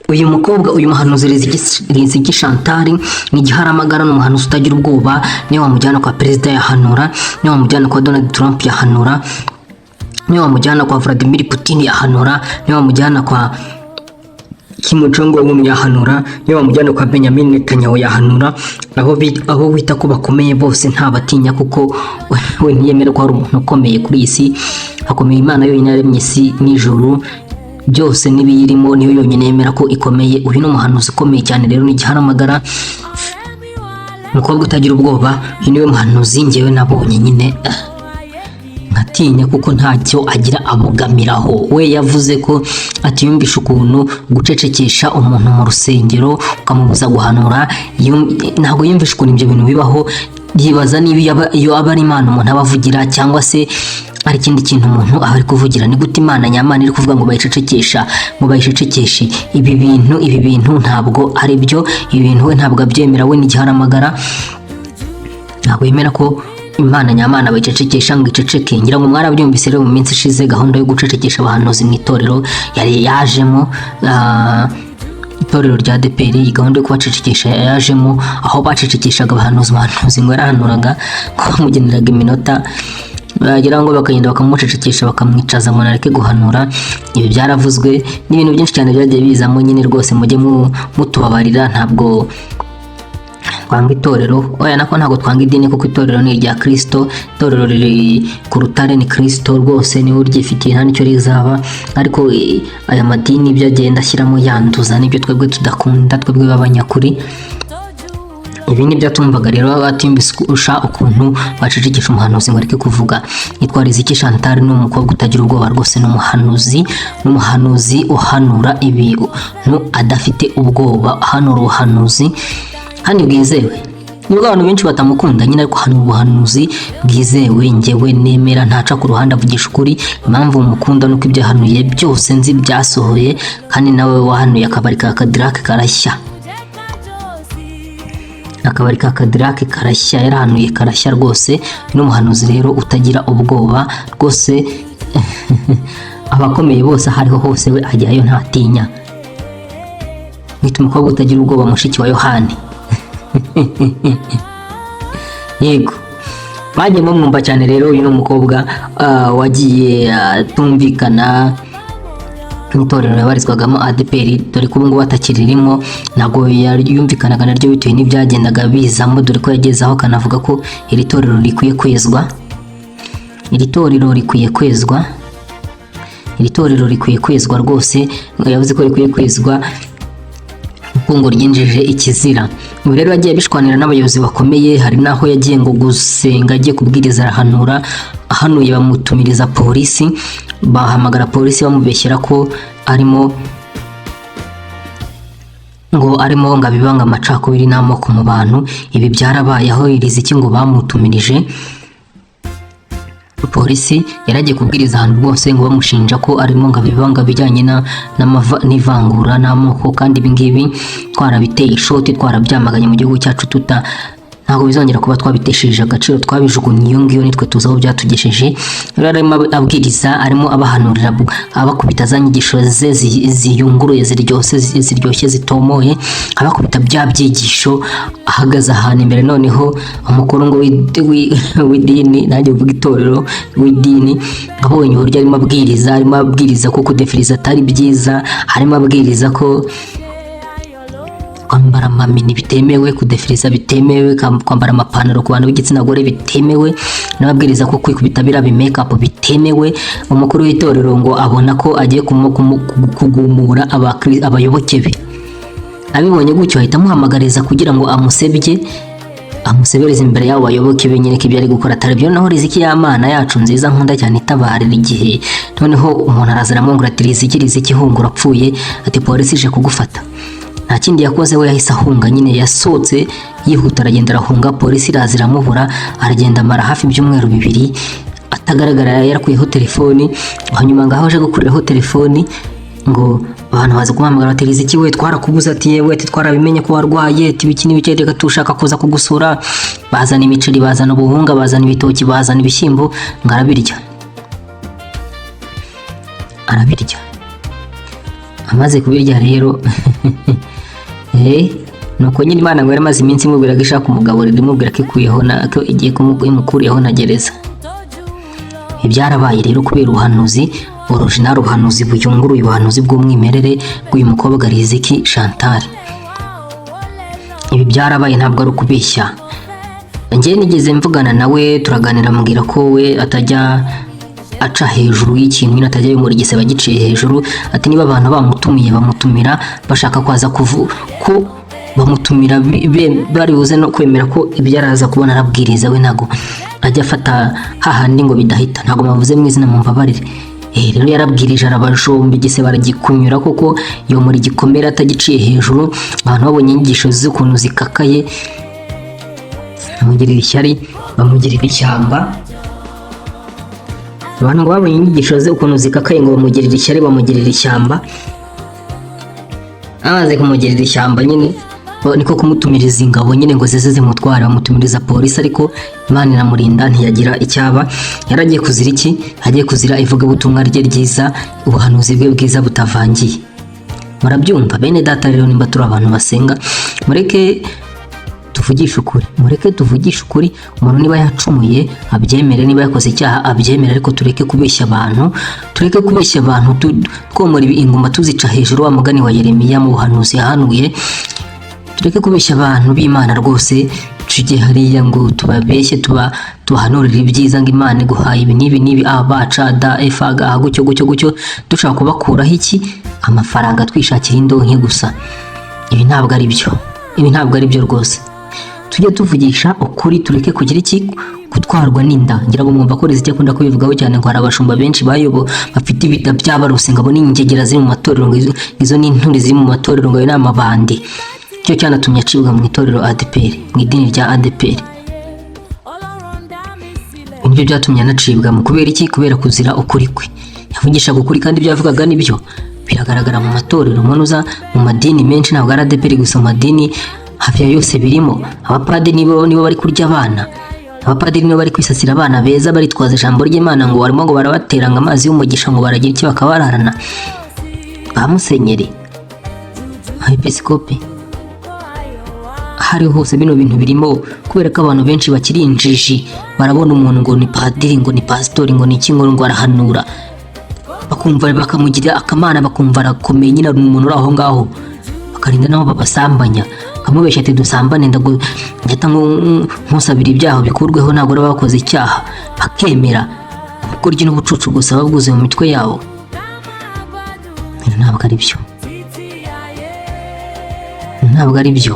Uyu mukobwa, uyu muhanuzi Riziki Chantal ni igiharamagara, ni umuhanuzi utagira ubwoba. Niyo wamujyana kwa perezida yahanura, niyo wamujyana kwa Donald Trump yahanura, niyo wamujyana kwa Vladimir Putin yahanura, niyo wamujyana kwa Kim Jong Un yahanura, niyo wamujyana kwa Benjamin Netanyahu yahanura. Abo wita ko bakomeye bose ntabatinya, kuko we ntiyemera ko hari umuntu ukomeye kuri iyi si. Hakomeye Imana yonyine yaremye isi n'ijuru byose n'ibiyirimo, niyo yonyine yemera ko ikomeye. Uyu ni umuhanuzi ukomeye cyane rero, ni igiharamagara, umukobwa utagira ubwoba. Uyu niwe muhanuzi ngewe nabonye nyine nkatinya, kuko ntacyo agira abogamiraho. We yavuze ko atiyumvisha ukuntu gucecekesha umuntu mu rusengero ukamubuza guhanura, ntabwo yumvisha ukuntu ibyo bintu bibaho. Yibaza niba iyo aba ari Imana umuntu aba avugira cyangwa se ari ikindi kintu umuntu aba ari kuvugira. Ni gute Imana nyamana iri kuvuga ngo bayicecekesha, ngo bayicecekeshe? Ibi bintu ntabwo ari byo. Ibi bintu we ntabwo abyemera. We n'igiharamagara, ntabwo yemera ko Imana nyamana bayicecekesha ngo iceceke. Ngira ngo mwarabyumvise rero mu minsi ishize, gahunda yo gucecekesha abahanuzi mu itorero yari yajemo, itorero rya ADEPR. Iyi gahunda yo kubacecekesha yajemo aho bacecekeshaga abahanuzi. Umuhanuzi ngo yarahanuraga, ngo bamugeneraga iminota, bagira ngo bakagenda bakamucecekesha, bakamwicaza ngo nareke guhanura. Ibi byaravuzwe n'ibintu byinshi cyane byagiye bizamo nyine. Rwose mujye mutubabarira, ntabwo twanga itorero, oya, nako ntabwo twanga idini, kuko itorero ni irya Kristo. Itorero riri ku rutare, ni Kristo rwose niwe uryifitiye, nta nicyo rizaba. Ariko aya madini ibyo agenda ashyiramo yanduza nibyo twebwe tudakunda, twebwe b'abanyakuri. Ibi ni byo tumvaga rero, atimbisha ukuntu bacecekesha umuhanuzi ngo areke kuvuga. Yitwa Riziki Chantal, ni umukobwa utagira ubwoba rwose, ni umuhanuzi, ni umuhanuzi uhanura ibintu adafite ubwoba, ahanura ubuhanuzi kandi bwizewe, nubwo abantu benshi batamukunda nyine, ariko ahanura ubuhanuzi bwizewe njyewe nemera. Ntaca ku ruhande, avugisha ukuri. Impamvu mukunda nuko ibyo yahanuye byose nzi byasohoye, kandi nawe wahanuye akabari ka Cadillac karashya, akabari ka Cadillac karashya, yarahanuye karashya rwose. Ni umuhanuzi rero utagira ubwoba rwose. Abakomeye bose aho ariho hose we ajyayo ntatinya. Mwita umukobwa utagira ubwoba, mushiki wa Yohani. Yego, bagiye bamwumva cyane rero. Uyu ni umukobwa wagiye atumvikana n'itorero yabarizwagamo ADEPR, dore ko ubu ngubu atakiririmo. Ntabwo yumvikanaga naryo bitewe n'ibyagendaga bizamo, dore ko yagezeho akanavuga ko iri torero rikwiye kwezwa, iri torero rikwiye kwezwa, iri torero rikwiye kwezwa rwose. Yavuze ko rikwiye kwezwa kuko ngo ryinjije ikizira. Ubu rero yagiye abishwanira n'abayobozi bakomeye. Hari n'aho yagiye ngo gusenga, agiye kubwiriza, arahanura, ahanuye bamutumiriza polisi, bahamagara polisi bamubeshyera ko arimo ngo abibanga amacakubiri n'amoko mu bantu. Ibi byarabaye aho Riziki ngo bamutumirije polisi, yaragiye kubwiriza ahantu rwose, ngo bamushinja ko arimo ngo abibanga bijyanye n'ivangura n'amoko. Kandi ibi ngibi twarabiteye ishoti, twarabyamaganye mu gihugu cyacu, tuta ntabwo bizongera kuba, twabitesheje agaciro, twabijugunye iyo ngiyo, nitwe tuzi aho byatugejeje. Rero arimo abwiriza, arimo abahanurira, abakubita za nyigisho ze ziyunguruye, ziryoshye, ziryoshye, zitomoye, abakubita bya byigisho, ahagaze ahantu imbere. Noneho umukuru ngo w'idini, nanjye uvuga itorero, w'idini, abonye uburyo arimo abwiriza, arimo abwiriza ko kudefiriza atari byiza, arimo abwiriza ko kwambara amamini bitemewe, kudefiriza bitemewe, kwambara amapantaro ku bantu b'igitsina gore bitemewe, n'ababwiriza ko kwikubita biriya bimekapu bitemewe. Umukuru w'itorero ngo abona ko agiye kugumura abayoboke be. Abibonye gutyo ahita amuhamagariza kugira ngo amusebye, amusebereze imbere y'abo bayoboke be nyine ko ibyo ari gukora atari byo. Noneho Riziki y'Amana yacu nziza nkunda cyane itabarira igihe, noneho umuntu araza aramwungura ati: "Riziki, Riziki, hunga urapfuye," ati: "Polisi ije kugufata." Nta kindi yakoze we, yahise ahunga nyine, yasohotse yihuta, aragenda arahunga. Polisi iraza iramubura, aragenda amara hafi ibyumweru 2 atagaragara, yarakuyeho telefoni. Hanyuma ngaho aje gukuriraho telefoni, ngo abantu baza kumuhamagara bati: "Riziki we, twarakubuze," ati: "Yewe," ati: "twarabimenye ko warwaye," ati: "ibiki n'ibiki, reka tushaka kuza kugusura." Bazana imiceri, bazana ubuhunga, bazana ibitoki, bazana ibishyimbo, ngo arabirya, arabirya. Amaze kubirya rero Nuko nyine Imana ngo yari imaze iminsi imubwira ko ishaka umugaburira, imubwira ko ikuyeho na ko igiye imukuriyeho na gereza. Ibyarabaye rero kubera ubuhanuzi original, ubuhanuzi buyunguruye, ubuhanuzi bw'umwimerere bw'uyu mukobwa Riziki Chantal. Ibi byarabaye, ntabwo ari ukubeshya. Njye nigeze mvugana nawe, turaganira, ambwira ko we atajya aca hejuru y'ikintu nyine, atajya yumura igisebe agiciye hejuru. Ati niba abantu bamutumiye, bamutumira bashaka kwaza kuvu ko bamutumira bari buze no kwemera ko ibyo araza kubona arabwiriza. We ntabwo ajya afata hahandi ngo bidahita. Ntabwo bavuze mu izina, mumbabarire. Rero yarabwirije, arabajomba, igisebe aragikunyura kuko yomora igikomere atagiciye hejuru. Abantu babonye inyigisho z'ukuntu zikakaye, bamugirira ishyari, bamugirira ishyamba. Abantu ngo babonye inyigisho ze ukuntu zikakaye, ngo bamugirira ishyari, bamugirira ishyamba. Amaze kumugirira ishyamba nyine, niko kumutumiriza ingabo nyine ngo zize zimutware, bamutumiriza polisi, ariko Imana iramurinda, ntiyagira icyaba. Yari agiye kuzira iki? Agiye kuzira ivugabutumwa rye ryiza, ubuhanuzi bwe bwiza butavangiye. Murabyumva bene data? Rero nimba turi abantu basenga, mureke tuvugishe ukuri, mureke tuvugishe ukuri. Umuntu niba yacumuye abyemere, niba yakoze icyaha abyemere, ariko tureke kubeshya abantu, tureke kubeshya abantu twomora inguma tuzica hejuru, wa mugani wa Yeremiya mu buhanuzi yahanuye. Tureke kubeshya abantu b'Imana rwose, tujye hariya ngo tubabeshye, tubahanurire ibyiza, ngo Imana iguhaye ibi n'ibi n'ibi, A B C D F G H, gutyo gutyo gutyo, dushaka kubakuraho iki? Amafaranga, twishakira indonke gusa. Ibi ntabwo ari byo, ibi ntabwo ari byo rwose. Tujye tuvugisha ukuri, tureke kugira iki? Gutwarwa n'inda. Ngira ngo mwumva ko Riziki akunda kubivugaho cyane, ngo hari abashumba benshi bayobo bafite ibida by'abarose, ngo abo ni ingegera ziri mu matorero, ngo izo ni inturi ziri mu matorero, ngo ayo ni amabandi. Icyo cyanatumye acibwa mu itorero ADEPR, mu idini rya ADEPR. Nibyo byatumye anacibwa mu kubera iki? Kubera kuzira ukuri kwe. Yavugishaga ukuri kandi ibyo yavugaga nibyo biragaragara mu matorero munuza, mu madini menshi, ntabwo ari ADEPR gusa, mu madini hafi ya yose birimo. Abapadiri nibo bari kurya abana, abapadiri nibo bari kwisasira abana beza, baritwaza ijambo ry'Imana, ngo barimo ngo barabatera ngo amazi y'umugisha, ngo baragira icyo bakabararana, ba musenyeri, abepiskopi, ahari hose bino bintu birimo, kubera ko abantu benshi bakiri injiji. Barabona umuntu ngo ni padiri, ngo ni pasitori, ngo ni iki, ngo arahanura, bakumva bakamugira akamana, bakumva arakomeye nyine, ari umuntu uri aho ngaho, bakarinda nabo babasambanya, bakamubeshya ati dusambane, ndagu ngeta nkusabira ibyaha bikurweho, ntabwo baba bakoze icyaha, bakemera. Ubugoryi n'ubucucu gusa babwuzuye mu mitwe yabo. Ibintu ntabwo ari byo, ntabwo ari byo,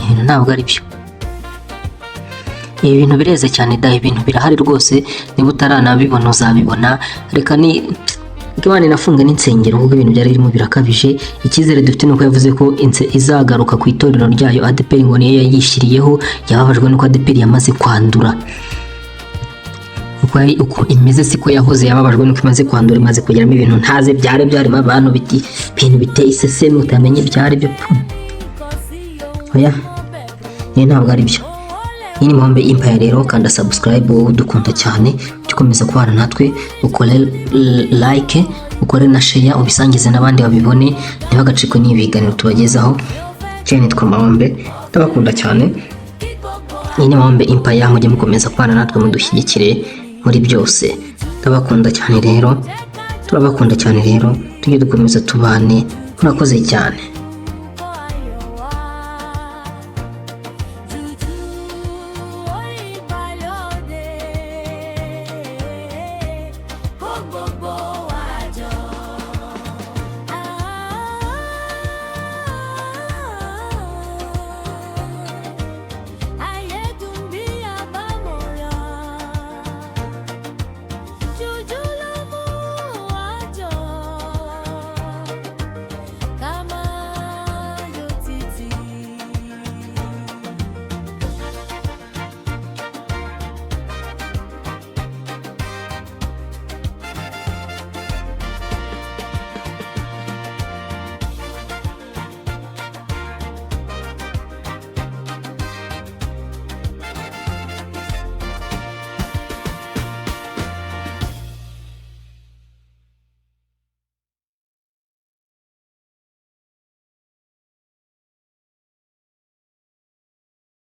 ibintu ntabwo ari byo. Ibi bintu bireze cyane da, ibintu birahari rwose. Niba utaranabibona uzabibona. Reka ni Imana inafunga n'insengero kuko ibintu byari birimo birakabije. Icyizere dufite nuko yavuze ko izagaruka ku itorero ryayo ADEPR, ngo niyo yayishyiriyeho. Yababajwe nuko ADEPR yamaze kwandura. Uko imeze siko yahoze. Yababajwe nuko imaze kwandura, imaze kugeramo ibintu ntazi byari byarimo abantu biti, ibintu biteye isesemi utamenye ibyari byo. Oya, ibi ntabwo ari byo. Iyi ni Mahombe Empire. Rero kanda subscribe wowe udukunda cyane, ujye ukomeza kubana natwe, ukore like, ukore na share, ubisangize n'abandi babibone, ntibagacikwe n'ibi biganiro tubagezaho. Cyane nitwa Mahombe, ndabakunda cyane. Iyi ni Mahombe Empire, mujye mukomeza kubana natwe, mudushyigikire muri byose. Ndabakunda cyane rero, turabakunda cyane rero, tujye dukomeza tubane. Murakoze cyane.